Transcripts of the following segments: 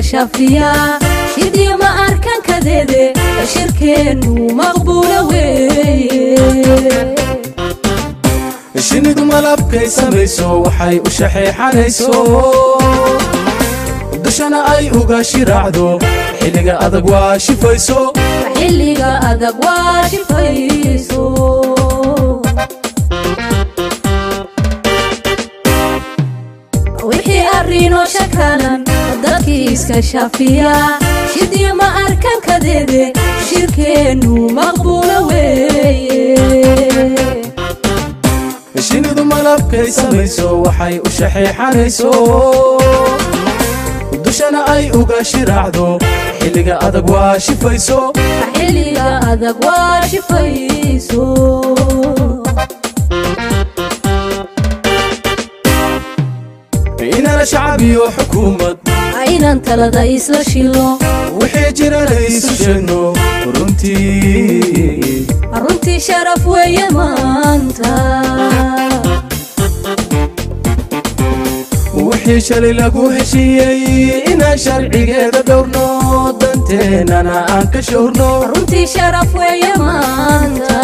iska shafiya shidii ma arkan kadeede shirkeenu maqbuula weeye. Shinnidu malabkay samayso waxay u shaxeexanayso, dushana ay uga shiraacdo xilliga adag waa shifayso, xilliga adag waa shifayso. Wixii arrinoo shakalan dadkii iska shafiya shidii ma arkan kadeede shirkeenu maqbuula weeye. Shinnidu malabkay samayso waxay u shaxeexanayso, dushana ay uga shiraacdo xilliga adag waa shifayso, xilliga adag waa shifayso. Inana shacab iyo xukuumad inaan talada isla shilo, wixii jirana isu sheegno runtii, runtii sharaf weeye maanta. Wixii shalay lagu heshiiyey inaan sharcigeeda dhowrno, danteennana aan ka showrno, runtii sharaf weeye maanta.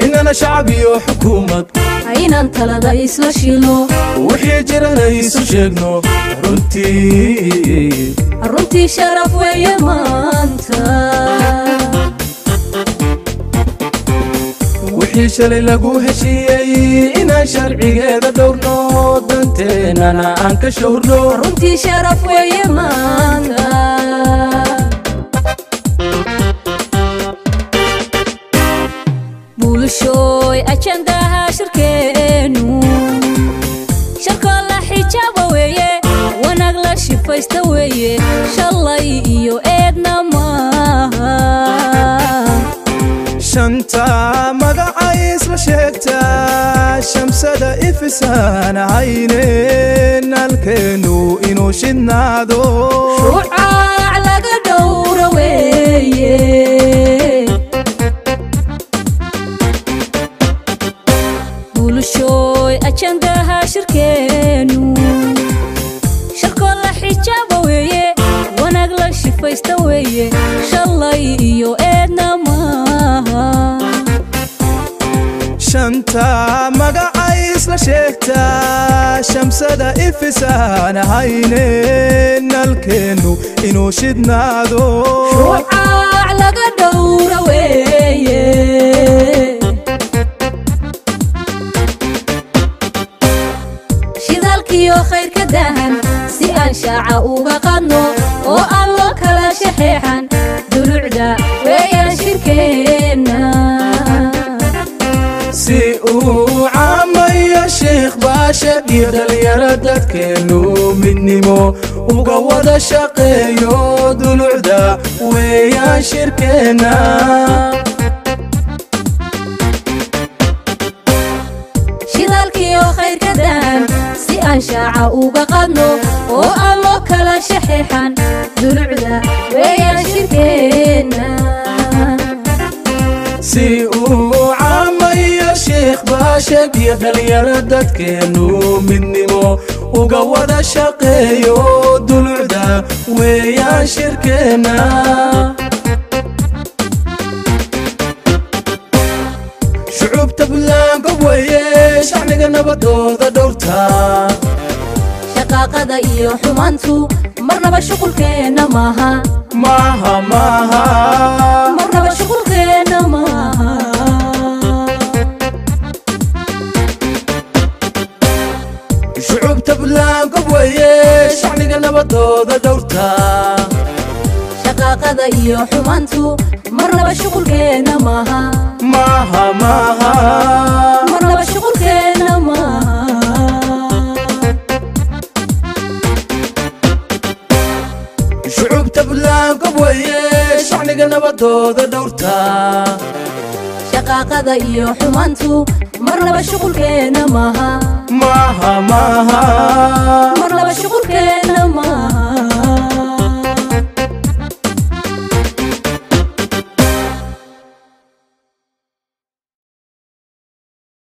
Inana shacab iyo xukuumad inaan talada isla shilo, wixii jirana isu sheegno runtii, runtii sharaf weeye maanta. Wixii shalay lagu heshiiyey inaan sharcigeeda dhowrno, danteennana aan ka showrno, runtii sharaf weeye maanta. Bulshooy ajandaha shirkeenu sharkoo la xijaaba weeye, wanaag la shifaysta weeye, shalay iyo eedna maaha. Shanta magacay isla sheegtaa shamsada ifisaan hayne nalkeenu inuu shidnaado, shucaac laga dhowra weeye. Bulshooy ajandaha shirkeenu sharkoo la xijaaba weeye, wanaag la shifaysta weeye, shalay iyo eedna maaha. Shanta magacay isla sheegtaa shamsada ifisaan hayne nalkeenu inuu shidnaado, shucaac laga dhowra weeye. Shidaalkiyo khayrka dahan si aan shaaca uga qadno oo aan loo kala shaxeexan dulucda weeyaan shirkeenna. Si uu caamayo sheekh baashe iyo dhalinyaro dadkeenu midnimo uga wada shaqeeyo, dulucda weeyaan shirkeenna. Shidaalkiyo khayrka dahan si aan shaaca uga qadno oo aan loo kala shaxeexan dulucda weeyaan shirkeenna. Si uu caamayo sheekh baashe iyo dhalinyaro dadkeenu midnimo uga wada shaqeeyo, dulucda weeyaan shirkeenna. Shucuubta Buntland gob weeye shacniga nabadooda dhowrta, shaqaaqada iyo xumaantu marnaba shuqulkeenna maaha, maaha maaha, marnaba shuqulkeenna maaha. Shucuubta Buntland gob weeye shacniga nabadooda dhowrta, shaqaaqada iyo xumaantu marnaba shuqulkeenna maaha, maaha maaha, marnaba shuqulkeenna maaha. Shucuubta Buntland gob weeye shacniga nabadooda dhowrta, shaqaaqada iyo xumaantu marnaba shuqulkeenna maaha, maaha maaha, marnaba shuqulkeenna.